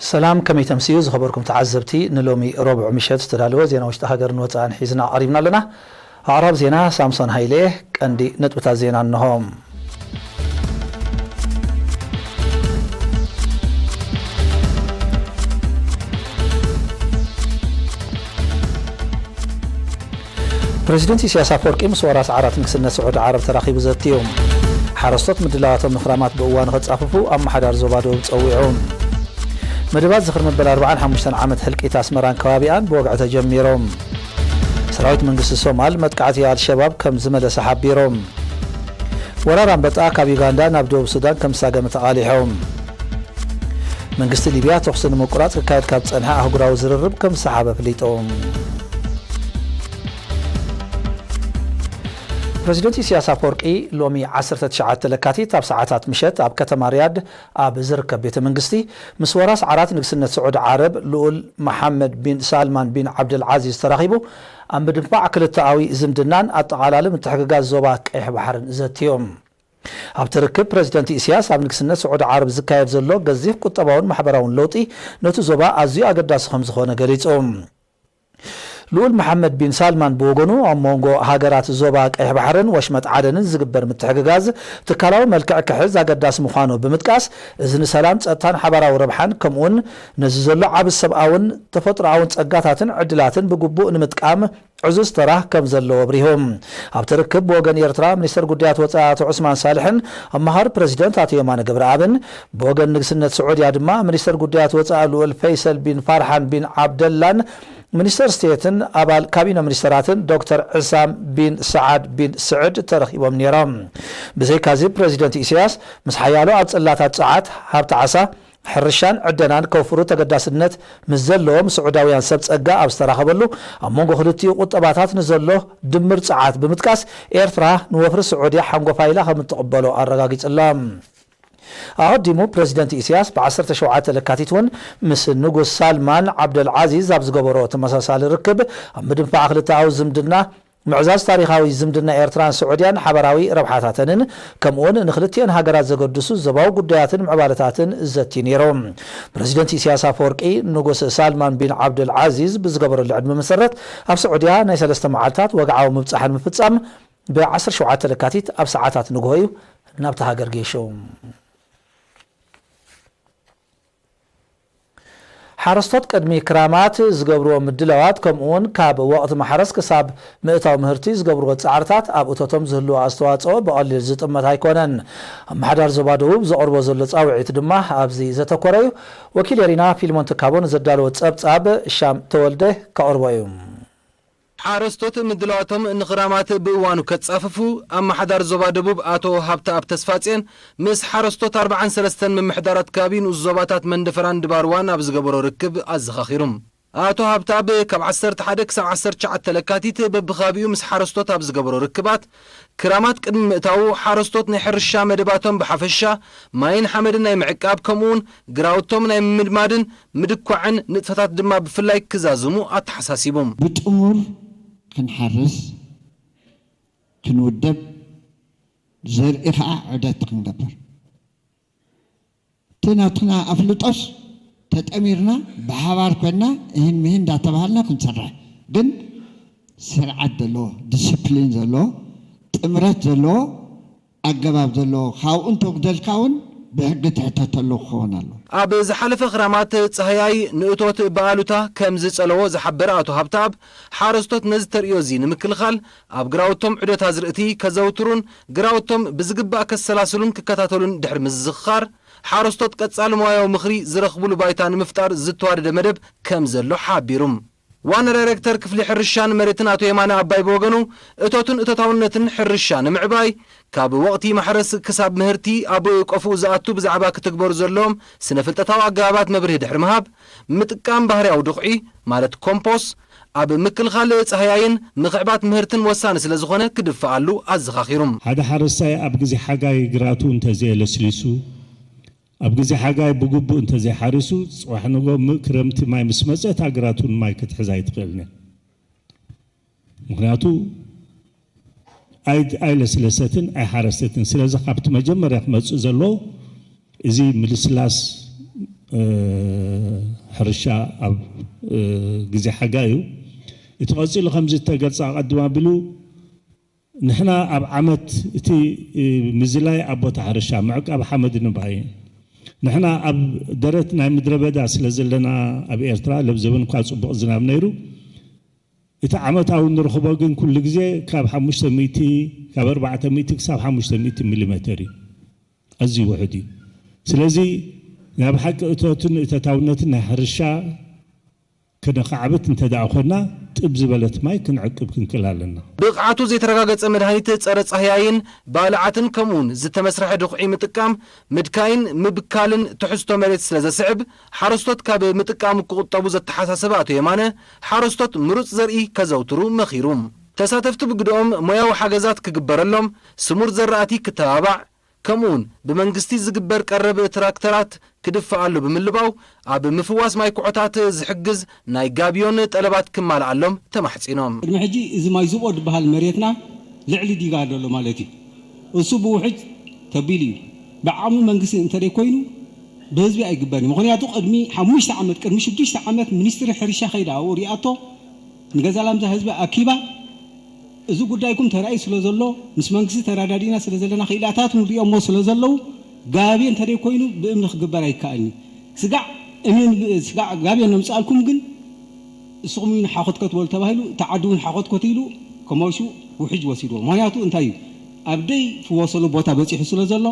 ሰላም፣ ከመይ ተምስዩ ዝኸበርኩም ተዓዘብቲ? ንሎሚ ረቡዕ ምሸት ዝተዳለወ ዜና ውሽጢ ሃገርን ወጻእን ሒዝና ቀሪብና ኣለና። ኣቕራብ ዜና ሳምሶን ሃይለ። ቀንዲ ነጥብታት ዜና እንሆ። ፕረዚደንት ኢሳያስ ኣፈወርቂ ምስ ወራስ ዓራት ንግስነት ስዑዲ ዓረብ ተራኺቡ ዘትዩ። ሓረስቶት ምድላዋቶም ንኽራማት ብእዋኑ ከጻፍፉ ኣመሓዳሪ ዞባ ደቡብ ጸዊዑ። መደባት ዝኽሪ መበል ኣርባዓን ሓሙሽተን ዓመት ህልቂት ኣስመራን ከባቢኣን ብወግዒ ተጀሚሩ። ሰራዊት መንግስቲ ሶማል መጥቃዕቲ ኣልሸባብ ከም ዝመለሰ ሓቢሩ። ወራር ኣንበጣ ካብ ዩጋንዳ ናብ ደቡብ ሱዳን ከም ዝሳገመ ተቓሊሑ። መንግስቲ ሊብያ ተኹሲ ንምቁራጽ ክካየድ ካብ ዝጸንሐ ኣህጉራዊ ዝርርብ ከም ዝሰሓበ ኣፍሊጡ። ፕረዚደንት ኢሳያስ ኣፈወርቂ ሎሚ ዓሰርተ ትሽዓተ ለካቲት ኣብ ሰዓታት ምሸት ኣብ ከተማ ሪያድ ኣብ ዝርከብ ቤተ መንግስቲ ምስ ወራስ ዓራት ንግስነት ስዑዲ ዓረብ ልኡል መሓመድ ቢን ሳልማን ቢን ዓብደልዓዚዝ ተራኺቡ ኣብ ምድንፋዕ ክልተኣዊ ዝምድናን ኣጠቓላሊ ምትሕግጋዝ ዞባ ቀይሕ ባሕርን ዘትዮም። ኣብቲ ርክብ ፕረዚደንት ኢሳያስ ኣብ ንግስነት ስዑዲ ዓረብ ዝካየድ ዘሎ ገዚፍ ቁጠባውን ማሕበራውን ለውጢ ነቲ ዞባ ኣዝዩ ኣገዳሲ ከም ዝኾነ ገሊጹ። ልኡል መሓመድ ቢን ሳልማን ብወገኑ ኣብ መንጎ ሃገራት ዞባ ቀይሕ ባሕርን ወሽመጥ ዓደንን ዝግበር ምትሕግጋዝ ትካላዊ መልክዕ ክሕዝ ኣገዳሲ ምዃኑ ብምጥቃስ፣ እዚ ንሰላም፣ ጸጥታን ሓባራዊ ረብሓን ከምኡውን ነዚ ዘሎ ዓቢ ሰብኣውን ተፈጥሮኣውን ጸጋታትን ዕድላትን ብግቡእ ንምጥቃም ዕዙዝ ተራ ከም ዘለዎ ኣብሪሁ። ኣብቲ ርክብ ብወገን ኤርትራ ሚኒስተር ጉዳያት ወጻኢ ኣቶ ዑስማን ሳልሕን ኣማኻሪ ፕረዚደንት ኣቶ የማነ ገብረኣብን፣ ብወገን ንግስነት ስዑድያ ድማ ሚኒስተር ጉዳያት ወጻኢ ልኡል ፈይሰል ቢን ፋርሓን ቢን ዓብደላን ሚኒስተር ስቴትን ኣባል ካቢነ ሚኒስተራትን ዶክተር ዕሳም ቢን ሰዓድ ቢን ስዕድ ተረኺቦም ነይሮም። ብዘይካዚ ፕረዚደንት ኢሳያስ ምስ ሓያሎ ኣብ ጽላታት ጸዓት፣ ሃብቲ ዓሳ፣ ሕርሻን ዕደናን ከውፍሩ ተገዳስነት ምስ ዘለዎም ስዑዳውያን ሰብ ጸጋ ኣብ ዝተራኸበሉ፣ ኣብ መንጎ ክልቲኡ ቁጠባታት ንዘሎ ድምር ጸዓት ብምጥቃስ፣ ኤርትራ ንወፍሪ ስዑድያ ሓንጎፋይ ኢላ ከም እትቕበሎ ኣረጋጊጹ ኣሎ። ኣቐዲሙ ፕረዚደንት ኢሳያስ ብ ዓሰርተ ሸውዓተ ለካቲት እውን ምስ ንጉስ ሳልማን ዓብደልዓዚዝ ኣብ ዝገበሮ ተመሳሳሊ ርክብ፣ ኣብ ምድንፋዕ ክልተኣዊ ዝምድና፣ ምዕዛዝ ታሪኻዊ ዝምድና ኤርትራን ስዑድያን ሓባራዊ ረብሓታተንን፣ ከምኡውን ንክልቲኤን ሃገራት ዘገድሱ ዞባዊ ጉዳያትን ምዕባለታትን ዘትዩ ነይሩ። ፕረዚደንት ኢሳያስ ኣፈወርቂ፣ ንጉስ ሳልማን ቢን ዓብደል ዓዚዝ ብዝገበረሉ ዕድመ መሰረት፣ ኣብ ስዑድያ ናይ ሰለስተ መዓልታት ወግዓዊ ምብጻሕ ንምፍጻም፣ ብ ዓሰርተ ሸውዓተ ለካቲት ኣብ ሰዓታት ንግሆ እዩ ናብታ ሃገር ገይሹ። ሓረስቶት ቅድሚ ክራማት ዝገብርዎ ምድላዋት፣ ከምኡውን ካብ ወቕቲ ማሕረስ ክሳብ ምእታው ምህርቲ ዝገብርዎ ጻዕርታት፣ ኣብ እቶቶም ዝህልዎ ኣስተዋጽኦ ብቐሊል ዝጥመት ኣይኮነን። ኣመሓዳሪ ዞባ ደቡብ ዘቕርቦ ዘሎ ጻውዒት ድማ ኣብዚ ዘተኮረ እዩ። ወኪል ኤሪና ፊልሞን ትካቦ ንዘዳለዎ ጸብጻብ ሻም ተወልደ ከቕርቦ እዩ። ሓረስቶት ምድላዋቶም ንኽራማት ብእዋኑ ከጻፍፉ፣ ኣመሓዳሪ ዞባ ደቡብ ኣቶ ሃብተኣብ ተስፋጽዮን ምስ ሓረስቶት ኣርባዓን ሰለስተን ምምሕዳራት ከባቢ ንኡስ ዞባታት መንደፈራን ድባርዋን ኣብ ዝገበሮ ርክብ ኣዘኻኺሩ። ኣቶ ሃብተኣብ፣ ካብ ዓሰርተ ሓደ ክሳብ ዓሰርተ ትሽዓተ ለካቲት በብኸባቢኡ ምስ ሓረስቶት ኣብ ዝገበሮ ርክባት፣ ክራማት ቅድሚ ምእታዉ ሓረስቶት ናይ ሕርሻ መደባቶም ብሓፈሻ፣ ማይን ሓመድን ናይ ምዕቃብ፣ ከምኡውን ግራውቶም ናይ ምምድማድን ምድኳዕን ንጥፈታት ድማ ብፍላይ ክዛዝሙ ኣተሓሳሲቡ። ብጥሙር ክንሓርስ፣ ክንውደብ፣ ዘርኢ ኸዓ ዑደት ክንገብር። እቲ ናትና ኣፍልጦስ ተጠሚርና ብሓባር ኮይንና እህን ምህን እንዳተባሃልና ክንሰርሕ። ግን ስርዓት ዘለዎ፣ ዲስፕሊን ዘለዎ፣ ጥምረት ዘለዎ፣ ኣገባብ ዘለዎ፣ ካብኡ እንተጉደልካ እውን ብሕጊ ትሕተተሉ ክኸውን ኣለዎ። ኣብ ዝሓለፈ ክራማት ጻህያይ ንእቶት ብኣሉታ ከም ዝጸለዎ ዝሓበረ ኣቶ ሃብተኣብ፣ ሓረስቶት ነዚ ተርእዮ እዚ ንምክልኻል ኣብ ግራውቶም ዑደት ኣዝርእቲ ከዘውትሩን ግራውቶም ብዝግባእ ከሰላስሉን ክከታተሉን ድሕሪ ምዝኽኻር፣ ሓረስቶት ቀጻሊ ሞያዊ ምኽሪ ዝረኽብሉ ባይታ ንምፍጣር ዝተዋደደ መደብ ከም ዘሎ ሓቢሩ። ዋና ዳይሬክተር ክፍሊ ሕርሻን መሬትን ኣቶ የማነ ኣባይ ብወገኑ፣ እቶትን እቶታውነትን ሕርሻ ንምዕባይ፣ ካብ ወቕቲ ማሕረስ ክሳብ ምህርቲ ኣብ ቆፎኡ ዝኣቱ ብዛዕባ ክትግበሩ ዘለዎም ስነ-ፍልጠታዊ ኣገባባት መብርሂ ድሕሪ ምሃብ፣ ምጥቃም ባህርያዊ ድኹዒ፣ ማለት ኮምፖስ፣ ኣብ ምክልኻል ጻህያይን ምኽዕባት ምህርትን ወሳኒ ስለ ዝኾነ ክድፈኣሉ ኣዘኻኺሩ። ሓደ ሓረስታይ ኣብ ግዜ ሓጋይ ግራቱ እንተዘየለስሊሱ፣ ኣብ ግዜ ሓጋይ ብግቡእ እንተዘይሓሪሱ፣ ጽባሕ ንግሆ ም-፣ ክረምቲ ማይ ምስ መጸ፣ እታ ግራቱ ንማይ ክትሕዛ ኣይትኽእልን እያ። ምኽንያቱ ኣይ-፣ ኣይለስለሰትን ኣይሓረሰትን። ስለዚ ካብቲ መጀመርያ ክመጽእ ዘለዎ እዚ ምልስላስ እ፣ ሕርሻ ኣብ፣ እ፣ ግዜ ሓጋይ እዩ። እቲ ቀጺሉ ከምዚ እተገልጸ ኣቐድም ኣቢሉ ንሕና ኣብ ዓመት እቲ፣ እ፣ ምዝላይ ኣብ ቦታ ሕርሻ ምዕቃብ ሓመድ ንባይ ንሕና ኣብ ደረት ናይ ምድረ በዳ ስለ ዘለና ኣብ ኤርትራ ለብዘበን እኳ ጽቡቕ ዝናብ ነይሩ እቲ ዓመታዊ ንረኽቦ ግን ኩሉ ግዜ ካብ ሓሙሽተ ሚእቲ ካብ ኣርባዕተ ሚእቲ ክሳብ ሓሙሽተ ሚእቲ ሚሊሜተር እዩ። ኣዝዩ ውሑድ እዩ። ስለዚ ናይ ብሓቂ እቶትን እተታውነትን ናይ ሕርሻ ከነኻዕብት እንተ ደኣ ኾንና ጥብ ዝበለት ማይ ክንዕቅብ ክንክእል ኣለና። ብቕዓቱ ዘይተረጋገጸ መድሃኒት ጸረ ጻህያይን ባልዓትን ከምኡውን ዝተመስርሐ ድኹዒ ምጥቃም ምድካይን ምብካልን ትሕዝቶ መሬት ስለ ዘስዕብ ሓረስቶት ካብ ምጥቃሙ ክቑጠቡ ዘተሓሳሰበ ኣቶ የማነ ሓረስቶት ምሩጽ ዘርኢ ከዘውትሩ መኺሩ። ተሳተፍቲ ብግደኦም ሞያዊ ሓገዛት ክግበረሎም፣ ስሙር ዘራእቲ ክተባባዕ፣ ከምኡውን ብመንግስቲ ዝግበር ቀረብ ትራክተራት ክድፈኣሉ ብምልባው ኣብ ምፍዋስ ማይ ኩዖታት ዝሕግዝ ናይ ጋብዮን ጠለባት ክማልኣሎም ተማሕጺኖም። ቅድሚ ሕጂ እዚ ማይ ዝብኦ ዝበሃል መሬትና ልዕሊ ዲጋ ኣሎ ማለት እዩ። እሱ ብውሕጅ ተቢሉ እዩ። ብዓቕሚ መንግስቲ እንተደይ ኮይኑ ብህዝቢ ኣይግበርን እዩ። ምኽንያቱ ቅድሚ ሓሙሽተ ዓመት፣ ቅድሚ ሽዱሽተ ዓመት ሚኒስትሪ ሕርሻ ከይዳ ኣብኡ ሪኣቶ ንገዛ ላምዛ ህዝቢ ኣኪባ እዚ ጉዳይኩም ተራእዩ ስለ ዘሎ ምስ መንግስቲ ተረዳዲእና ስለ ዘለና ክኢላታት ንሪኦሞ ስለ ዘለዉ ጋብዮ እንተደይ ኮይኑ ብእምኒ ክግበር ኣይከኣልን እዩ። ስጋዕ እምኒ ስጋዕ ጋብዮ ነምፅኣልኩም ግን እስኹም እውን ሓኾትኮት በሉ ተባሂሉ እቲ ዓዲ እውን ሓኾትኮት ኢሉ ከማሹ ውሕጅ ወሲድዎ። ምኽንያቱ እንታይ እዩ ኣብ ደይ ፍወሰሉ ቦታ በፂሑ ስለ ዘሎ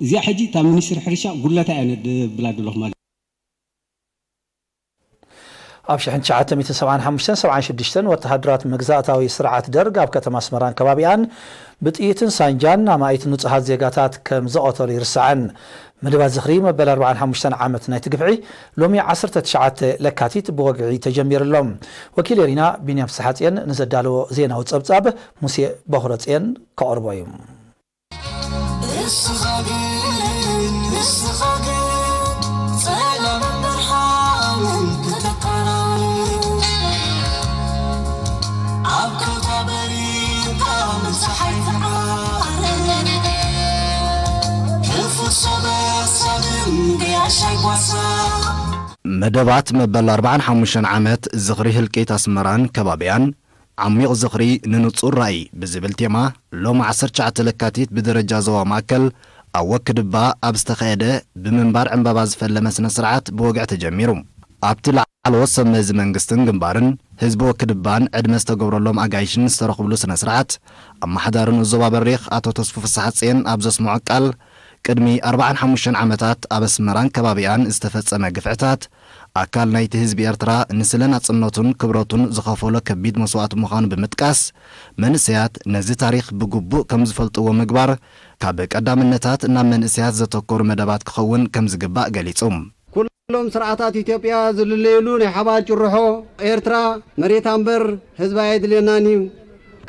እዚኣ ሕጂ እታ ሚኒስትሪ ሕርሻ ጉድለታ እያ ነብላ ዘለኹ ማለት እዩ። ኣብ ሽሕን ትሽዓተ ሚእትን ሰብዓን ሓሙሽተን ሰብዓን ሽዱሽተን ወተሃደራት መግዛእታዊ ስርዓት ደርግ ኣብ ከተማ ኣስመራን ከባቢኣን ብጥይትን ሳንጃን ኣማኢት ንጹሃት ዜጋታት ከም ዝቐተሉ ይርሳዕን። መደባት ዝኽሪ መበል ኣርባዓን ሓሙሽተን ዓመት ናይቲ ግፍዒ ሎሚ ዓሰርተ ትሽዓተ ለካቲት ብወግዒ ተጀሚሩ ኣሎ። ወኪል ኤሪና ቢንያም ፍስሓጽየን ንዘዳለዎ ዜናዊ ጸብጻብ ሙሴ በኹረጽየን ከቕርቦ እዩ። እስኻ ግን እስኻ ግን ጸላምን ብርሃንን ከተቃራርብ ኣብ ከውታ በሪቕካ ምብጻሕ ኣይትዓረብ። ሕፉስ ሰብ ሓሳብን ገያሻይ ጓሳ። መደባት መበል ኣርባዓን ሓሙሽተን ዓመት ዝኽሪ ህልቂት ኣስመራን ከባቢኣን ዓሚቕ ዝኽሪ ንንጹር ራእይ ብዝብል ቴማ ሎሚ ዓሰርተ ትሽዓተ ለካቲት ብደረጃ ዞባ ማእከል ኣብ ወክድባ ኣብ ዝተኻየደ ብምንባር ዕምባባ ዝፈለመ ስነ ስርዓት ብወግዒ ተጀሚሩ። ኣብቲ ላዕለዎት ሰብ መዚ መንግስትን ግንባርን ህዝቢ ወክድባን ዕድመ ዝተገብረሎም ኣጋይሽን ዝተረኽብሉ ስነ ስርዓት ኣመሓዳሪ ንኡስ ዞባ በሪኽ ኣቶ ተስፉ ፍስሓጽየን ኣብ ዘስምዖ ቃል ቅድሚ ኣርባዓን ሓሙሽተን ዓመታት ኣብ ኣስመራን ከባቢኣን ዝተፈጸመ ግፍዕታት ኣካል ናይቲ ህዝቢ ኤርትራ ንስለ ናጽነቱን ክብረቱን ዝኸፈሎ ከቢድ መስዋእቲ ምዃኑ ብምጥቃስ፣ መንእሰያት ነዚ ታሪኽ ብግቡእ ከም ዝፈልጥዎ ምግባር ካብ ቀዳምነታት ናብ መንእሰያት ዘተኮሩ መደባት ክኸውን ከም ዝግባእ ገሊጹ። ኩሎም ስርዓታት ኢትዮጵያ ዝልለዩሉ ናይ ሓባር ጭርሖ ኤርትራ መሬታ እምበር ህዝባ ኣየድልየናን እዩ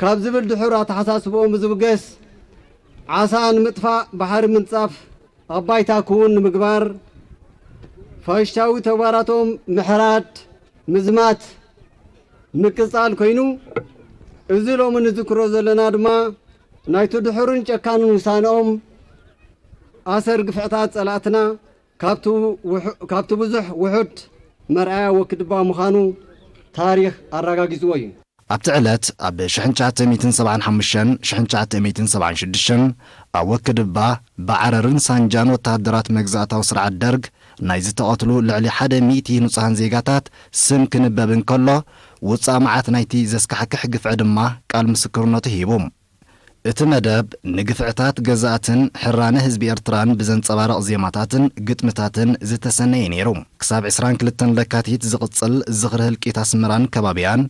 ካብ ዝብል ድሑር ኣተሓሳስብኦም ብዝብገስ ዓሳ ንምጥፋእ ባሕሪ ምንጻፍ ኣብ ባይታ ክውን ንምግባር፣ ፋሽስታዊ ተግባራቶም ምሕራድ፣ ምዝማት፣ ምቅጻል ኮይኑ፣ እዚ ሎሚ ንዝክሮ ዘለና ድማ ናይቲ ድሑርን ጨካንን ውሳነኦም ኣሰር ግፍዕታት ጸላእትና ካብቲ ውሑ-፣ ካብቲ ብዙሕ ውሑድ መርኣያ ወክድባ ምዃኑ ታሪኽ ኣረጋጊጽዎ እዩ። ኣብቲ ዕለት፣ ኣብ ሽሕን ትሽዓተ ሚእትን ሰብዓን ሓሙሽተን፣ ሽሕን ትሽዓተ ሚእትን ሰብዓን ሽዱሽተን ኣብ ወክድባ ብዓረርን ሳንጃን ወተሃደራት መግዛእታዊ ስርዓት ደርግ ናይ ዝተቐትሉ ልዕሊ ሓደ ሚእቲ ንጹሃን ዜጋታት ስም ክንበብ እንከሎ፣ ውጻእ መዓት ናይቲ ዘስካሕክሕ ግፍዒ ድማ ቃል ምስክርነቱ ሂቡ። እቲ መደብ፣ ንግፍዕታት ገዛእትን ሕራነ ህዝቢ ኤርትራን ብዘንጸባርቕ ዜማታትን ግጥምታትን ዝተሰነየ ነይሩ። ክሳብ ዕስራን ክልተን ለካቲት ዝቕጽል ዝኽሪ ህልቂት ኣስመራን ከባቢኣን፣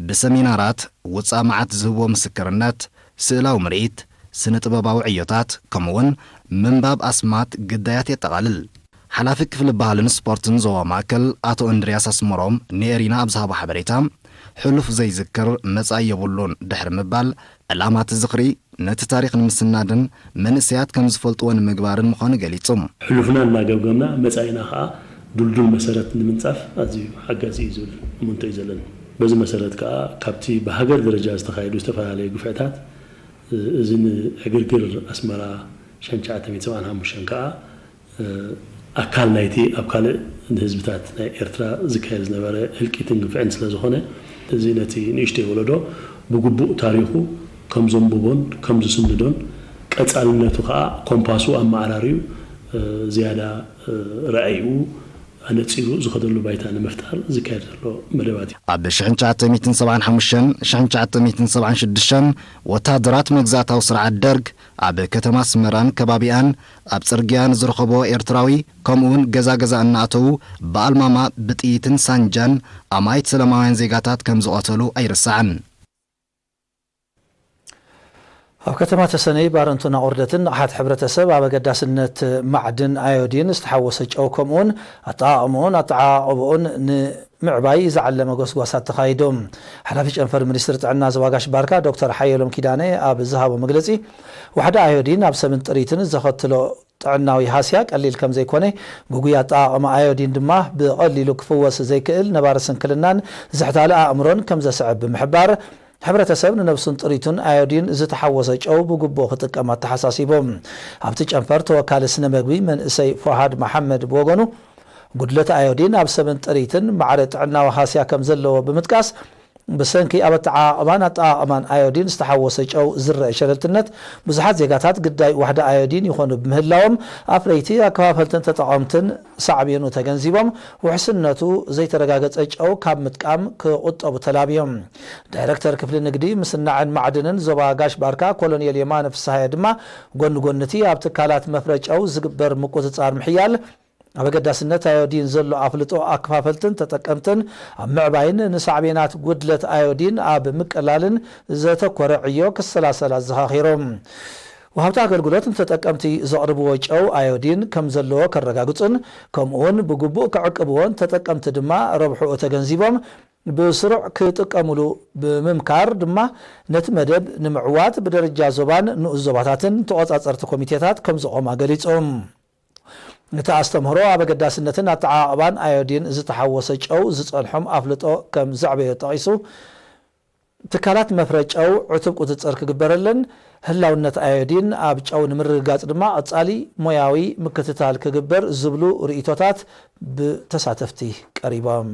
ብሰሚናራት፣ ውጻእ መዓት ዝህብዎ ምስክርነት፣ ስእላዊ ምርኢት፣ ስነ-ጥበባዊ ዕዮታት፣ ከምኡ'ውን ምንባብ ኣስማት ግዳያት የጠቓልል። ሓላፊ ክፍሊ ባህልን ስፖርትን ዞባ ማእከል ኣቶ እንድርያስ ኣስመሮም ንኤሪና ኣብ ዝሃቦ ሓበሬታ፣ ሕሉፍ ዘይዝክር መጻኢ የብሉን ድሕሪ ምባል፣ ዕላማ እቲ ዝኽሪ ነቲ ታሪኽ ንምስናድን መንእሰያት ከም ዝፈልጥዎ ንምግባርን ምዃኑ ገሊጹ። ሕሉፍና እናገምገምና መጻኢና ከኣ ድልዱል መሰረት ንምንጻፍ ኣዝዩ ሓጋዚ እዩ ዝብል እምንቶ እዩ ዘለኒ። በዚ መሰረት ከኣ ካብቲ ብሃገር ደረጃ ዝተኻየዱ ዝተፈላለዩ ግፍዕታት እዚ ንዕግርግር ኣስመራ ሽሕን ትሽዓተ ሚእትን ሰብዓን ሓሙሽተን ከኣ ኣካል ናይቲ ኣብ ካልእ ንህዝብታት ናይ ኤርትራ ዝካየድ ዝነበረ ህልቂትን ግፍዕን ስለ ዝኾነ፣ እዚ ነቲ ንእሽተይ ወለዶ ብግቡእ ታሪኹ ከም ዘንብቦን ከም ዝስንዶን፣ ቀጻልነቱ ከኣ ኮምፓሱ ኣመዓራርዩ፣ እ፣ ዝያዳ፣ እ፣ ራእይኡ ኣነጺሩ ዝኸደሉ ባይታ ንምፍጣር ዝካየድ ዘሎ መደባት እዩ። ኣብ ሽሕን ትሽዓተ ሚእትን ሰብዓን ሓሙሽተን፣ ሽሕን ትሽዓተ ሚእትን ሰብዓን ሽዱሽተን ወተሃደራት መግዛእታዊ ስርዓት ደርግ ኣብ ከተማ ኣስመራን ከባቢኣን ኣብ ጽርግያ ንዝረኸብዎ ኤርትራዊ፣ ከምኡውን ገዛ ገዛ እናኣተዉ ብኣልማማ ብጥይትን ሳንጃን ኣማኢት ሰላማውያን ዜጋታት ከም ዝቐተሉ ኣይርሳዕን። ኣብ ከተማ ተሰነይ ባረንቱን ኣቑርደትን ንቕሓት ሕብረተሰብ ኣብ ኣገዳስነት ማዕድን ኣዮዲን ዝተሓወሰ ጨው ከምኡውን ኣጠቓቕምኡን ኣተዓቓቕብኡን ንምዕባይ ዝዓለመ ጎስጓሳት ተኻይዱ። ሓላፊ ጨንፈር ሚኒስትሪ ጥዕና ዞባ ጋሽ ባርካ ዶክተር ሓየሎም ኪዳነ ኣብ ዝሃቦ መግለጺ፣ ዋሕዲ ኣዮዲን ኣብ ሰብን ጥሪትን ዘኸትሎ ጥዕናዊ ሃስያ ቀሊል ከም ዘይኮነ፣ ግጉይ ኣጠቓቕማ ኣዮዲን ድማ ብቐሊሉ ክፍወስ ዘይክእል ነባሪ ስንክልናን ዝሕታለ ኣእምሮን ከም ዘስዕብ ብምሕባር፣ ሕብረተሰብ ንነብሱን ጥሪቱን ኣዮዲን ዝተሓወሰ ጨው ብግቡእ ክጥቀም ኣተሓሳሲቡ። ኣብቲ ጨንፈር ተወካሊ ስነ መግቢ መንእሰይ ፎሃድ መሓመድ ብወገኑ፣ ጉድለት ኣዮዲን ኣብ ሰብን ጥሪትን ማዕረ ጥዕናዊ ሃስያ ከም ዘለዎ ብምጥቃስ፣ ብሰንኪ ኣብ ኣተዓቓቕባን ኣጠቓቕማን ኣዮዲን ዝተሓወሰ ጨው ዝረአ ሸለልትነት፣ ብዙሓት ዜጋታት ግዳይ ዋሕዲ ኣዮዲን ይኾኑ ብምህላዎም፣ ኣፍረይቲ፣ ኣከፋፈልትን ተጠቐምትን ሳዕቤኑ ተገንዚቦም፣ ውሕስነቱ ዘይተረጋገጸ ጨው ካብ ምጥቃም ክቑጠቡ ተላብዮም። ዳይረክተር ክፍሊ ንግዲ፣ ምስናዕን ማዕድንን ዞባ ጋሽ ባርካ ኮሎኔል የማነ ፍስሃየ ድማ፣ ጎኒ ጎኒ እቲ ኣብ ትካላት መፍረ ጨው ዝግበር ምቁጽጻር ምሕያል፣ ኣብ ኣገዳስነት ኣዮዲን ዘሎ ኣፍልጦ ኣከፋፈልትን ተጠቀምትን ኣብ ምዕባይን ንሳዕቤናት ጉድለት ኣዮዲን ኣብ ምቅላልን ዘተኮረ ዕዮ ክሰላሰል ኣዘኻኺሮም። ወሃብቲ ኣገልግሎት ንተጠቀምቲ ዘቕርብዎ ጨው ኣዮዲን ከም ዘለዎ ከረጋግጹን፣ ከምኡውን ብግቡእ ክዕቅብዎን፣ ተጠቀምቲ ድማ ረብሕኡ ተገንዚቦም ብስሩዕ ክጥቀምሉ ብምምካር ድማ፣ ነቲ መደብ ንምዕዋት ብደረጃ ዞባን ንኡስ ዞባታትን ተቖጻጸርቲ ኮሚቴታት ከም ዘቖማ ገሊጾም። እቲ ኣስተምህሮ ኣብ ኣገዳስነትን ኣተዓቓቕባን ኣዮዲን ዝተሓወሰ ጨው ዝጸንሖም ኣፍልጦ ከም ዘዕበዮ ጠቒሱ፣ ትካላት መፍረ ጨው ዕቱብ ቁጽጽር ክግበረለን፣ ህላውነት ኣዮዲን ኣብ ጨው ንምርግጋጽ ድማ ቀጻሊ ሞያዊ ምክትታል ክግበር ዝብሉ ርእይቶታት ብተሳተፍቲ ቀሪቦም።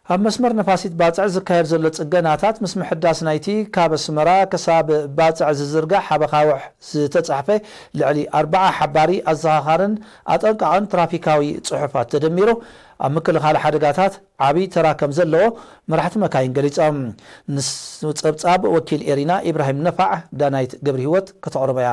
ኣብ መስመር ነፋሲት ባጽዕ ዝካየድ ዘሎ ጽገናታት፣ ምስ ምሕዳስ ናይቲ ካብ ኣስመራ ክሳብ ባጽዕ ዝዝርጋሕ ሓበኻውሕ ዝተጻሕፈ ልዕሊ ኣርብዓ ሓባሪ ኣዘኻኻርን ኣጠንቃቕን ትራፊካዊ ጽሑፋት ተደሚሩ፣ ኣብ ምክልኻል ሓደጋታት ዓቢ ተራ ከም ዘለዎ መራሕቲ መካይን ገሊጾም። ንጸብጻብ ወኪል ኤሪና ኢብራሂም ነፋዕ፣ ዳናይት ገብረሂወት ከተቕርቦ እያ።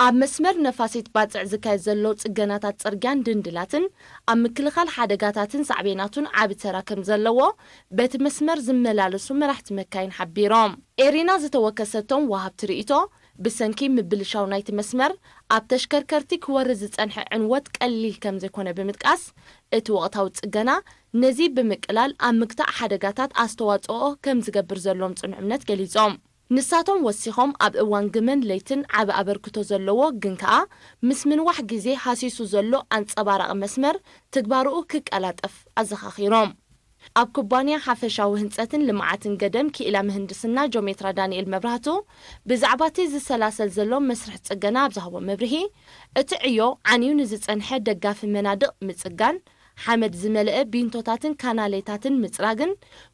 ኣብ መስመር ነፋሲት ባጽዕ ዝካየድ ዘሎ ጽገናታት ጽርግያን ድንድላትን፣ ኣብ ምክልኻል ሓደጋታትን ሳዕቤናቱን ዓቢ ተራ ከም ዘለዎ፣ በቲ መስመር ዝመላለሱ መራሕቲ መካይን ሓቢሮም። ኤሪና ዝተወከሰቶም ወሃብቲ ርእይቶ፣ ብሰንኪ ምብልሻው ናይቲ መስመር፣ ኣብ ተሽከርከርቲ ክወርድ ዝጸንሐ ዕንወት ቀሊል ከም ዘይኮነ ብምጥቃስ፣ እቲ ወቕታዊ ጽገና፣ ነዚ ብምቅላል ኣብ ምግታእ ሓደጋታት ኣስተዋጽኦ ከም ዝገብር ዘለዎም ጽኑዕ እምነት ገሊጾም። ንሳቶም ወሲኾም፣ ኣብ እዋን ግመን ለይትን ዓቢ ኣበርክቶ ዘለዎ፣ ግን ከኣ ምስ ምንዋሕ ግዜ ሃሲሱ ዘሎ ኣንጸባራቒ መስመር፣ ትግባርኡ ክቀላጠፍ ኣዘኻኺሮም። ኣብ ኩባንያ ሓፈሻዊ ህንጸትን ልምዓትን ገደም ክኢላ ምህንድስና ጆሜትራ ዳንኤል መብራህቱ፣ ብዛዕባ እቲ ዝሰላሰል ዘሎ መስርሕ ጽገና ኣብ ዝሃቦ መብርሂ፣ እቲ ዕዮ ዓንዩ ንዝጸንሐ ደጋፊ መናድቕ ምጽጋን፣ ሓመድ ዝመልአ ቢንቶታትን ካናሌታትን ምጽራግን፣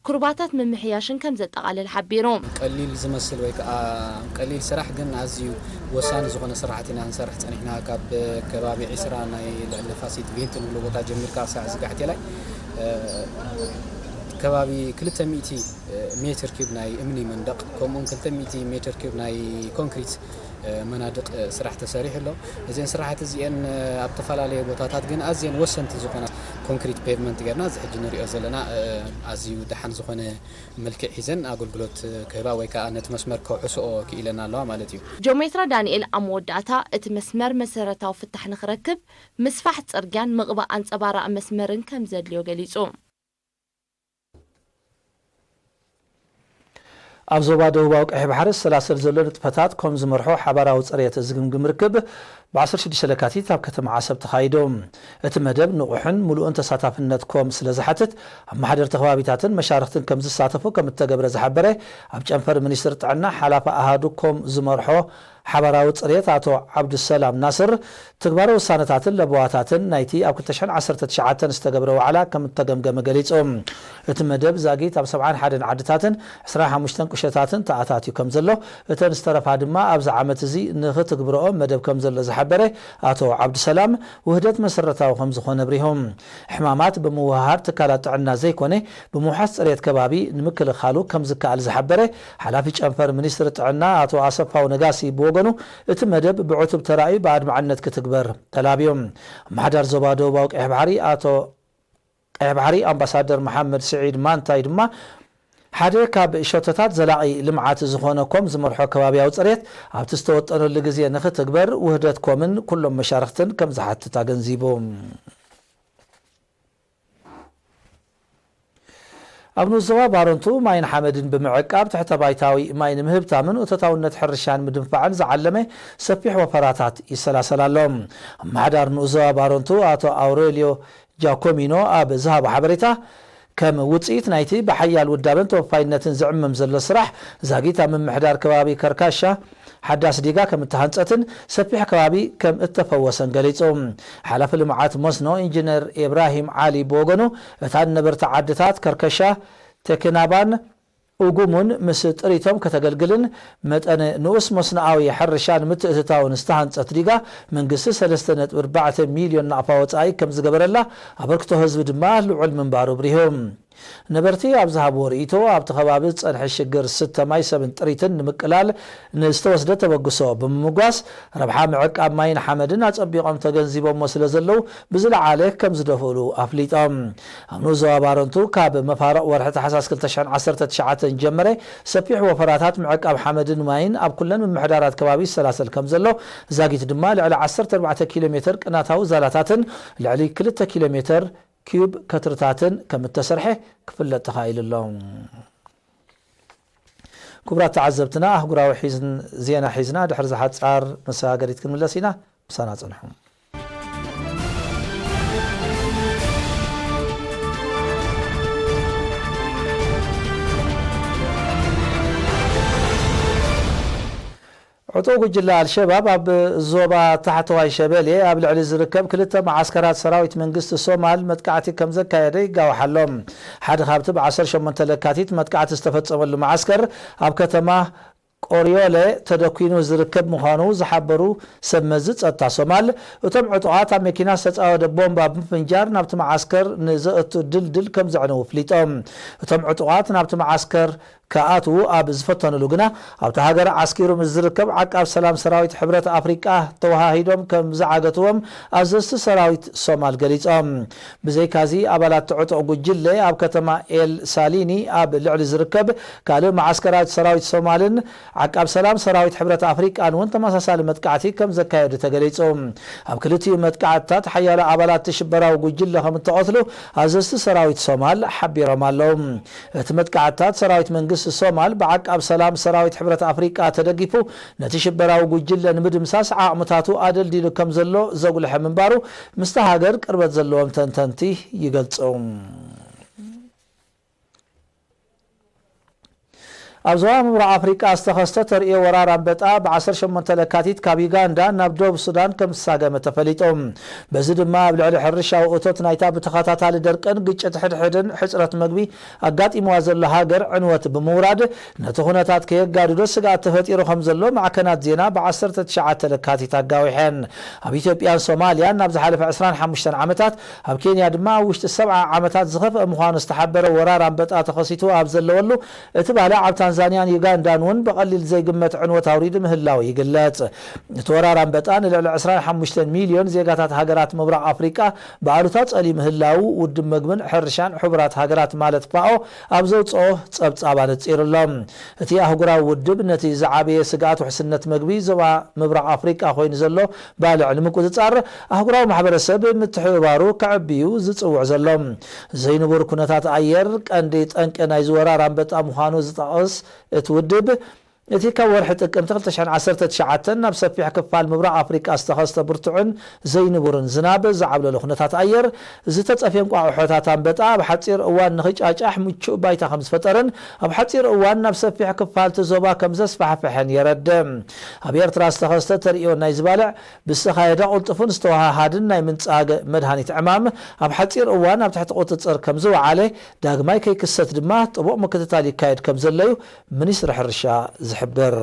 ኩርባታት ምምሕያሽን ከም ዘጠቓልል ሓቢሩ። ቀሊል ዝመስል ወይ ከኣ ቀሊል ስራሕ ግን ኣዝዩ ወሳኒ ዝኾነ ስራሕቲ ኢና ክንሰርሕ ጸኒሕና። ካብ ከባቢ ዒስራ ናይ ልዕሊ ነፋሲት ቬንት ንብሎ ቦታ ጀሚርካ ክሳዕ ዝጋሕቴላይ፣ እ፣ ከባቢ ክልተ ሚእቲ ሜትር ኪዩብ ናይ እምኒ መንደቕ፣ ከምኡውን ክልተ ሚእቲ ሜትር ኪዩብ ናይ ኮንክሪት፣ እ፣ መናድቕ፣ እ፣ ስራሕ ተሰሪሑ ኣሎ። እዘን ስራሕቲ እዚኤን፣ እ፣ ኣብ ዝተፈላለየ ቦታታት ግን ኣዝየን ወሰንቲ ዝኾና ኮንክሪት ፔቭመንት ጌርና፣ እዚ ሕጂ ንሪኦ ዘለና፣ እ፣ ኣዝዩ ደሓን ዝኾነ መልክዕ ሒዘን ኣገልግሎት ክህባ ወይ ከኣ ነቲ መስመር ከውሕስኦ ክኢለን ኣለዋ ማለት እዩ። ጆሜትራ ዳንኤል ኣብ መወዳእታ፣ እቲ መስመር መሰረታዊ ፍታሕ ንኽረክብ፣ ምስፋሕ ጽርግያን ምቕባእ ኣንጸባራቒ መስመርን ከም ዘድልዮ ገሊጹ። ኣብ ዞባ ደቡባዊ ቀይሕ ባሕሪ ዝሰላሰል ዘሎ ንጥፈታት ከም ዝመርሖ ሓባራዊ ጽሬት ዝግምግም ርክብ ብ16 ለካቲት ኣብ ከተማ ዓሰብ ተኻይዱ። እቲ መደብ ንቑሕን ምሉእን ተሳታፍነት ኮም ስለ ዝሓትት፣ ኣመሓደርቲ ከባቢታትን መሻርኽትን ከም ዝሳተፉ ከም እተገብረ ዝሓበረ ኣብ ጨንፈር ሚኒስትሪ ጥዕና ሓላፊ ኣሃዱ ኮም ዝመርሖ ሓባራዊ ጽሬት ኣቶ ዓብዱሰላም ናስር፣ ትግባረ ውሳነታትን ለበዋታትን ናይቲ ኣብ ክልተ ሽሕን ዓሰርተ ትሽዓተን ዝተገብረ ዋዕላ ከም እተገምገመ ገሊጹ። እቲ መደብ ዛጊት ኣብ ሰብዓን ሓደን ዓድታትን ዕስራን ሓሙሽተን ቁሸታትን ተኣታትዩ ከም ዘሎ፣ እተን ዝተረፋ ድማ ኣብዚ ዓመት እዚ ንኽትግብረኦ መደብ ከም ዘሎ ዝሓበረ ኣቶ ዓብዱሰላም፣ ውህደት መሰረታዊ ከም ዝኾነ ኣብሪሁ። ሕማማት ብምውህሃድ ትካላት ጥዕና ዘይኮነ፣ ብምውሓስ ጽሬት ከባቢ ንምክልኻሉ ከም ዝከኣል ዝሓበረ ሓላፊ ጨንፈር ሚኒስትሪ ጥዕና ኣቶ ኣሰፋው ነጋሲ ብወገኑ፣ እቲ መደብ ብዕቱብ ተራእዩ ብኣድማዕነት ክትግበር ተላብዩ። ኣመሓዳሪ ዞባ ደቡባዊ ቀይሕ ባሕሪ ኣቶ ቀይሕ ባሕሪ ኣምባሳደር መሓመድ ስዒድ ማንታይ ድማ፣ ሓደ ካብ ሸቶታት ዘላቒ ልምዓት ዝኾነ ኮም ዝመርሖ ከባብያዊ ጽሬት ኣብቲ ዝተወጠነሉ ግዜ ንኽትግበር ውህደት ኮምን ኩሎም መሻርኽትን ከም ዝሓትት ኣገንዚቡ። ኣብ ንኡስ ዞባ ባረንቱ ማይን ሓመድን ብምዕቃብ ትሕተ ባይታዊ ማይ ንምህብታምን እቶታውነት ሕርሻን ምድንፋዕን ዝዓለመ ሰፊሕ ወፈራታት ይሰላሰል ኣሎ። ኣመሓዳሪ ንኡስ ዞባ ባረንቱ ኣቶ ኣውሬልዮ ጃኮሚኖ ኣብ ዝሃቦ ሓበሬታ፣ ከም ውጽኢት ናይቲ ብሓያል ውዳበን ተወፋይነትን ዝዕመም ዘሎ ስራሕ፣ ዛጊት ኣብ ምምሕዳር ከባቢ ከርካሻ ሓዳስ ዲጋ ከም እተሃንጸትን ሰፊሕ ከባቢ ከም እተፈወሰን ገሊጹ። ሓላፊ ልምዓት መስኖ ኢንጂነር ኢብራሂም ዓሊ ብወገኑ፣ እታ ንነበርቲ ዓድታት ከርከሻ፣ ተክናባን ኡጉሙን ምስ ጥሪቶም ከተገልግልን መጠነ ንኡስ መስኖኣዊ ሕርሻ ንምትእትታውን ዝተሃንጸት ዲጋ፣ መንግስቲ ሰለስተ ነጥቢ ኣርባዕተ ሚልዮን ናቕፋ ወጻኢ ከም ዝገበረላ፣ ኣበርክቶ ህዝቢ ድማ ልዑል ምንባሩ ኣብሪሁ። ነበርቲ ኣብ ዝሃብዎ ርእይቶ፣ ኣብቲ ከባቢ ዝጸንሐ ሽግር ስተ ማይ ሰብን ጥሪትን ንምቅላል ንዝተወስደ ተበግሶ ብምምጓስ፣ ረብሓ ምዕቃብ ማይን ሓመድን ኣጸቢቖም ተገንዚቦሞ ስለ ዘለዉ፣ ብዝለዓለ ከም ዝደፍእሉ ኣፍሊጦም። ኣብ ንኡስ ዞባ ባረንቱ፣ ካብ መፋርቕ ወርሒ ታሕሳስ ክልተ ሽሕን ዓሰርተ ትሽዓተን ጀመረ፣ ሰፊሕ ወፈራታት ምዕቃብ ሓመድን ማይን ኣብ ኩለን ምምሕዳራት ከባቢ ይሰላሰል ከም ዘሎ፣ ዛጊት ድማ ልዕሊ ዓሰርተ ኣርባዕተ ኪሎ ሜትር ቅናታዊ ዛላታትን ልዕሊ ክልተ ኪሎ ሜትር ኪዩብ ከትርታትን ከም እተሰርሐ ክፍለጥ ተኻኢሉ ኣሎ። ክቡራት ተዓዘብትና፣ ኣህጉራዊ ሒዝን-፣ ዜና ሒዝና ድሕሪ ዝሓጻር መሰጋገሪት ክንምለስ ኢና። ምሳና ጽንሑ። ዕጡቕ ጉጅለ ኣልሸባብ ኣብ ዞባ ታሕተዋይ ሸበሌ ኣብ ልዕሊ ዝርከብ ክልተ መዓስከራት ሰራዊት መንግስቲ ሶማል መጥቃዕቲ ከም ዘካየደ ይጋዋሕ ኣሎ። ሓደ ካብቲ ብ ዓሰርተ ሸሞንተ ለካቲት መጥቃዕቲ ዝተፈጸመሉ መዓስከር ኣብ ከተማ ቆርዮለ ተደኲኑ ዝርከብ ምዃኑ ዝሓበሩ ሰብ መዚ ጸጥታ ሶማል፣ እቶም ዕጡቓት ኣብ መኪና ዝተጻወደ ቦምባ ብምፍንጃር ናብቲ መዓስከር ንዘእቱ ድልድል ከም ዘዕነዉ ኣፍሊጦም። እቶም ዕጡቓት ናብቲ መዓስከር ክኣትዉ ኣብ ዝፈተኑሉ ግና፣ ኣብታ ሃገር ዓስኪሩ ምስ ዝርከብ ዓቃብ ሰላም ሰራዊት ሕብረት ኣፍሪቃ ተወሃሂዶም ከም ዝዓገትዎም ኣዘዝቲ ሰራዊት ሶማል ገሊጾም። ብዘይካዚ፣ ኣባላት እቲ ዕጡቕ ጉጅለ ኣብ ከተማ ኤል ሳሊኒ ኣብ ልዕሊ ዝርከብ ካልእ መዓስከራት ሰራዊት ሶማልን ዓቃብ ሰላም ሰራዊት ሕብረት ኣፍሪቃን እውን ተመሳሳሊ መጥቃዕቲ ከም ዘካየዱ ተገሊጹ። ኣብ ክልቲኡ መጥቃዕትታት ሓያሎ ኣባላት እቲ ሽበራዊ ጉጅለ ከም እተቐትሉ ኣዘዝቲ ሰራዊት ሶማል ሓቢሮም ኣለዉ። እቲ መጥቃዕትታት ሰራዊት መንግስቲ ሶማል ብዓቃብ ሰላም ሰራዊት ሕብረት ኣፍሪቃ ተደጊፉ ነቲ ሽበራዊ ጉጅለ ንምድምሳስ ዓቕምታቱ ኣደልዲሉ ከም ዘሎ ዘጉልሐ ምንባሩ ምስቲ ሃገር ቅርበት ዘለዎም ተንተንቲ ይገልጹ። ኣብ ዞባ ምብራቕ ኣፍሪቃ ዝተኸስተ ተርእዮ ወራር ኣንበጣ ብ ዓሰርተ ሸሞንተ ለካቲት ካብ ዩጋንዳ ናብ ደቡብ ሱዳን ከም ዝሳገመ ተፈሊጡ። በዚ ድማ ኣብ ልዕሊ ሕርሻዊ እቶት ናይታ ብተኸታታሊ ደርቅን ግጭት ሕድሕድን ሕጽረት መግቢ ኣጋጢምዋ ዘሎ ሃገር ዕንወት ብምውራድ፣ ነቲ ኩነታት ከየጋድዶ ስግኣት ተፈጢሩ ከም ዘሎ ማዕከናት ዜና ብ ዓሰርተ ትሽዓተ ለካቲት ኣጋዊሐን። ኣብ ኢትዮጵያን ሶማልያን ናብ ዝሓለፈ ዕስራን ሓሙሽተን ዓመታት፣ ኣብ ኬንያ ድማ ኣብ ውሽጢ ሰብዓ ዓመታት ዝኸፍአ ምዃኑ ዝተሓበረ ወራር ኣንበጣ ተኸሲቱ ኣብ ዘለወሉ፣ እቲ ባልዕ ኣብ ታንዛንያን ዩጋንዳን እውን ብቐሊል ዘይግመት ዕንወት ኣውሪዱ ምህላዉ ይግለጽ። እቲ ወራር ኣንበጣ ንልዕሊ ዕስራን ሓሙሽተን ሚልዮን ዜጋታት ሃገራት ምብራቕ ኣፍሪቃ ብኣሉታ ጸልዩ ምህላዉ ውድብ መግብን ሕርሻን ሕቡራት ሃገራት ማለት ፋኦ ኣብ ዘውጽኦ ጸብጻብ ኣነጺሩ ኣሎ። እቲ ኣህጉራዊ ውድብ ነቲ ዝዓበየ ስግኣት ውሕስነት መግቢ ዞባ ምብራቕ ኣፍሪቃ ኮይኑ ዘሎ ባልዕ ንምቁጽጻር ኣህጉራዊ ማሕበረሰብ ምትሕብባሩ ከዕብዩ ዝጽውዕ ዘሎ። ዘይንቡር ኩነታት ኣየር ቀንዲ ጠንቂ ናይዚ ወራር ኣንበጣ ምዃኑ ዝጠቕስ እቲ ውድብ፣ እቲ ካብ ወርሒ ጥቅምቲ ክልተ ሽሕን ዓሰርተ ትሽዓተን ናብ ሰፊሕ ክፋል ምብራቕ ኣፍሪቃ ዝተኸስተ ብርቱዕን ዘይንቡርን ዝናብ ዝዓብለሎ ኩነታት ኣየር፣ ዝተጸፍየ እንቋቑሖታት ኣንበጣ ኣብ ሓጺር እዋን ንኽጫጫሕ ምቹእ ባይታ ከም ዝፈጠረን ኣብ ሓጺር እዋን ናብ ሰፊሕ ክፋል እቲ ዞባ ከም ዘስፋሕፍሐን የረድእ። ኣብ ኤርትራ ዝተኸስተ ተርእዮ ናይ ዝባልዕ ብዝተኻየደ ቅልጡፍን ዝተወሃሃድን ናይ ምንጻግ መድሃኒት ዕማም ኣብ ሓጺር እዋን ኣብ ትሕቲ ቁጽጽር ከም ዝወዓለ፣ ዳግማይ ከይክሰት ድማ ጥቡቕ ምክትታል ይካየድ ከም ዘሎ እዩ ሚኒስትሪ ሕርሻ ዝሕብር።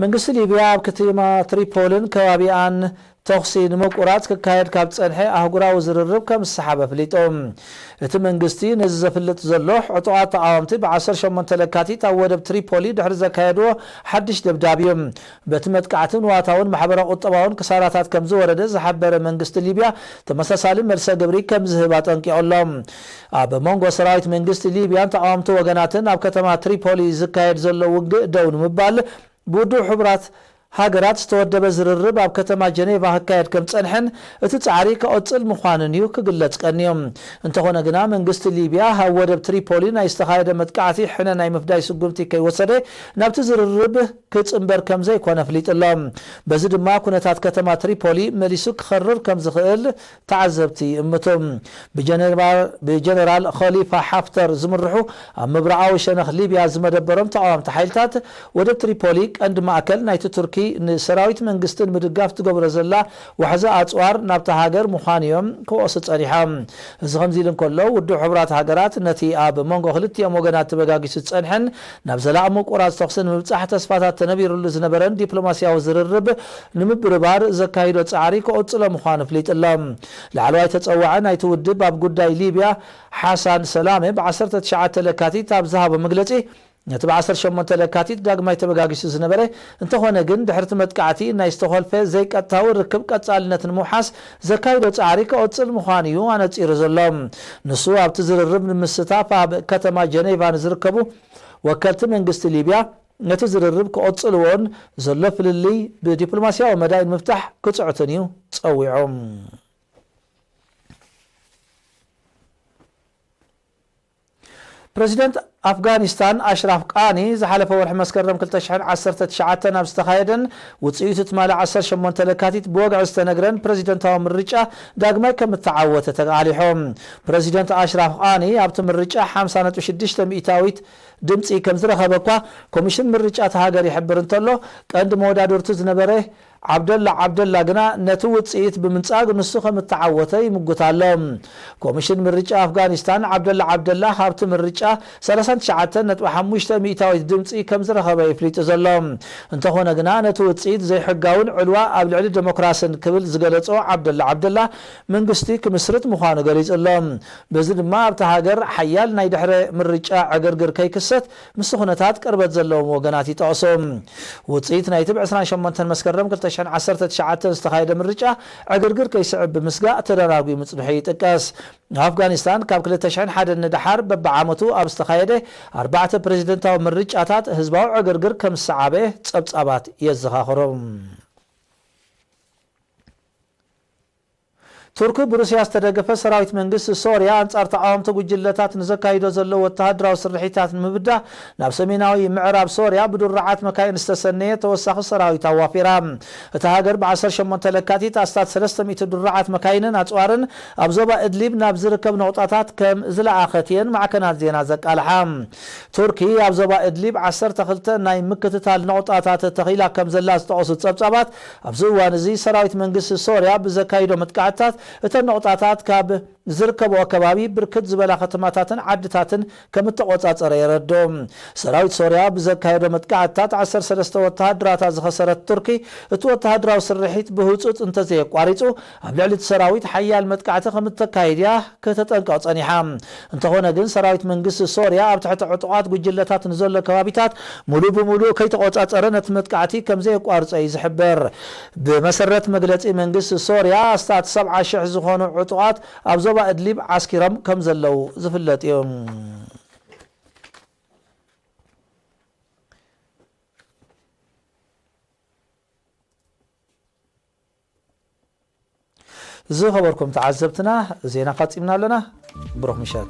መንግስቲ ሊብያ ኣብ ከተማ ትሪፖልን ከባቢኣን ተኹሲ ንምቁራጽ ክካየድ ካብ ጸንሐ ኣህጉራዊ ዝርርብ ከም ዝሰሓበ ኣፍሊጡ። እቲ መንግስቲ ነዚ ዘፍልጥ ዘሎ፣ ዕጡቓት ተቓወምቲ ብ ዓሰርተ ሸሞንተ ለካቲት ኣብ ወደብ ትሪፖሊ ድሕሪ ዘካየድዎ ሓድሽ ደብዳብ እዩ። በቲ መጥቃዕቲ ንዋታውን ማሕበረ ቁጠባውን ክሳራታት ከም ዝወረደ ዝሓበረ መንግስቲ ሊብያ፣ ተመሳሳሊ መልሰ ግብሪ ከም ዝህብ ኣጠንቂቑ ኣሎ። ኣብ መንጎ ሰራዊት መንግስቲ ሊብያን ተቓወምቲ ወገናትን ኣብ ከተማ ትሪፖሊ ዝካየድ ዘሎ ውግእ ደው ንምባል ብውድብ ሕቡራት ሃገራት ዝተወደበ ዝርርብ ኣብ ከተማ ጀኔቫ ክካየድ ከም ዝጸንሐን እቲ ጻዕሪ ክቕጽል ምዃኑን እዩ ክግለጽ ቀንዩ። እንተኾነ ግና መንግስቲ ሊብያ ኣብ ወደብ ትሪፖሊ ናይ ዝተኻየደ መጥቃዕቲ ሕነ ናይ ምፍዳይ ስጉምቲ ከይወሰደ ናብቲ ዝርርብ ክጽንበር ከም ዘይኮነ ኣፍሊጡ ኣሎ። በዚ ድማ ኩነታት ከተማ ትሪፖሊ መሊሱ ክኸርር ከም ዝኽእል ተዓዘብቲ ይእምቱ። ብጀነራል፣ ብጀነራል ኸሊፋ ሓፍተር ዝምርሑ ኣብ ምብራቓዊ ሸነኽ ሊብያ ዝመደበሮም ተቓወምቲ ሓይልታት ወደብ ትሪፖሊ ቀንዲ ማእከል ናይቲ ቱርኪ ንሰራዊት መንግስቲ ንምድጋፍ ትገብሮ ዘላ ዋሕዚ ኣጽዋር ናብታ ሃገር ምዃኑ እዮም ክወቕሱ ጸኒሖም። እዚ ከምዚ ኢሉ እንከሎ፣ ውድብ ሕቡራት ሃገራት ነቲ ኣብ መንጎ ክልቲኦም ወገናት ተበጋጊሱ ዝጸንሐን ናብ ዘላቒ ምቁራጽ ተኹሲ ንምብጻሕ ተስፋታት ተነቢሩሉ ዝነበረን ዲፕሎማስያዊ ዝርርብ ንምብርባር ዘካይዶ ጻዕሪ ክቕጽሎ ምዃኑ ኣፍሊጡ ኣሎ። ላዕለዋይ ተጸዋዒ ናይቲ ውድብ ኣብ ጉዳይ ሊብያ ሓሳን ሰላመ ብ ዓሰርተ ትሽዓተ ለካቲት ኣብ ዝሃቦ መግለጺ፣ ነቲ ብ ዓሰርተ ሸሞንተ ለካቲት ዳግማይ ተበጋጊሱ ዝነበረ፣ እንተኾነ ግን ድሕሪ እቲ መጥቃዕቲ ናይ ዝተኾልፈ ዘይቀጥታዊ ርክብ ቀጻልነት ንምውሓስ ዘካይዶ ጻዕሪ ክቕጽል ምዃኑ እዩ ኣነጺሩ ዘሎ። ንሱ ኣብቲ ዝርርብ ንምስታፍ ኣብ ከተማ ጀኔቫ ንዝርከቡ ወከልቲ መንግስቲ ሊብያ፣ ነቲ ዝርርብ ክቕጽልዎን ዘሎ ፍልልይ ብዲፕሎማስያዊ መዳይ ንምፍታሕ ክጽዕቱን እዩ ጸዊዑ። ፕረዚደንት ኣፍጋኒስታን ኣሽራፍ ቃኒ ዝሓለፈ ወርሒ መስከረም ክልተ ሽሕን ዓሰርተ ትሽዓተን ኣብ ዝተኻየደን ውጽኢቱ ትማሊ ዓሰርተ ሸሞንተ ለካቲት ብወግዒ ዝተነግረን ፕረዚደንታዊ ምርጫ ዳግማይ ከም እተዓወተ ተቃሊሑ። ፕረዚደንት ኣሽራፍ ቃኒ ኣብቲ ምርጫ ሓምሳ ነጥቢ ሽዱሽተ ሚእታዊት ድምጺ ከም ዝረኸበ እኳ ኮሚሽን ምርጫ እታ ሃገር ይሕብር እንተሎ፣ ቀንዲ መወዳድርቱ ዝነበረ ዓብደላ ዓብደላ ግና ነቲ ውጽኢት ብምንጻግ ንሱ ከም እተዓወተ ይምጉት ኣሎ። ኮሚሽን ምርጫ ኣፍጋኒስታን ዓብደላ ዓብደላ ካብቲ ምርጫ ሰላሳን ትሽዓተን ነጥቢ ሓሙሽተ ሚእታዊት ድምጺ ከም ዝረኸበ ይፍሊጡ ዘሎ። እንተኾነ ግና ነቲ ውጽኢት ዘይሕጋውን ዕልዋ ኣብ ልዕሊ ዴሞክራስን ክብል ዝገለጾ ዓብደላ ዓብደላ መንግስቲ ክምስርት ምዃኑ ገሊጹ ኣሎ። በዚ ድማ ኣብታ ሃገር ሓያል ናይ ድሕረ ምርጫ ዕግርግር ከይክሰት ምስቲ ኩነታት ቅርበት ዘለዎም ወገናት ይጠቕሱ። ውጽኢት ናይቲ ብ ዕስራን ሸሞንተን መስከረም ክልተ ሽሕን ዓሰርተ ትሽዓተን ዝተኻየደ ምርጫ ዕግርግር ከይስዕብ ብምስጋእ ተደናጒ ምጽንሑ ይጥቀስ። ኣፍጋኒስታን ካብ ክልተ ሽሕን ሓደን ንደሓር በብዓመቱ ኣብ ዝተኻየደ ኣርባዕተ ፕረዚደንታዊ ምርጫታት ህዝባዊ ዕግርግር ከም ዝሰዓበ ጸብጻባት የዘኻኽሩ። ቱርኪ ብሩስያ ዝተደገፈ ሰራዊት መንግስቲ ሶርያ ኣንጻር ተቓወምቲ ጉጅለታት ንዘካይዶ ዘሎ ወተሃደራዊ ስርሒታት ንምብዳህ ናብ ሰሜናዊ ምዕራብ ሶርያ ብድሩዓት መካይን ዝተሰነየ ተወሳኺ ሰራዊት ኣዋፊራ። እታ ሃገር ብ ዓሰርተ ሸሞንተ ለካቲት ኣስታት ሰለስተ ሚእቲ ድሩዓት መካይንን ኣጽዋርን ኣብ ዞባ እድሊብ ናብ ዝርከብ ነቑጣታት ከም ዝለኣኸት እየን ማዕከናት ዜና ዘቃልሓ። ቱርኪ ኣብ ዞባ እድሊብ ዓሰርተ ክልተ ናይ ምክትታል ነቑጣታት ተኺላ ከም ዘላ ዝጠቐሱ ጸብጻባት፣ ኣብዚ እዋን እዚ ሰራዊት መንግስቲ ሶርያ ብዘካይዶ መጥቃዕትታት እተን ነቑጣታት ካብ ዝርከብኦ ከባቢ ብርክት ዝበላ ከተማታትን ዓድታትን ከም እተቖጻጸረ የረድኡ። ሰራዊት ሶርያ ብዘካየዶ መጥቃዕትታት ዓሰርተ ሰለስተ ወተሃደራታ ዝኸሰረት ቱርኪ፣ እቲ ወተሃደራዊ ስርሒት ብህጹጽ እንተዘየቋሪጹ ኣብ ልዕሊ እቲ ሰራዊት ሓያል መጥቃዕቲ ከም እተካይድ እያ ከተጠንቅቕ ጸኒሓ። እንተኾነ ግን ሰራዊት መንግስቲ ሶርያ ኣብ ትሕቲ ዕጡቓት ጉጅለታት ንዘሎ ከባቢታት ሙሉእ ብሙሉእ ከይተቖጻጸረ ነቲ መጥቃዕቲ ከም ዘየቋርጾ እዩ ዝሕበር። ብመሰረት መግለጺ መንግስቲ ሶርያ ኣስታት ሰብዓ ሽሕ ዝኾኑ ዕጡቓት ኣብ ዞባ እድሊብ ዓስኪሮም ከም ዘለዉ ዝፍለጥ እዩ። ዝኸበርኩም ተዓዘብትና፣ ዜና ፋጺምና ኣለና። ብሩኽ ምሸት።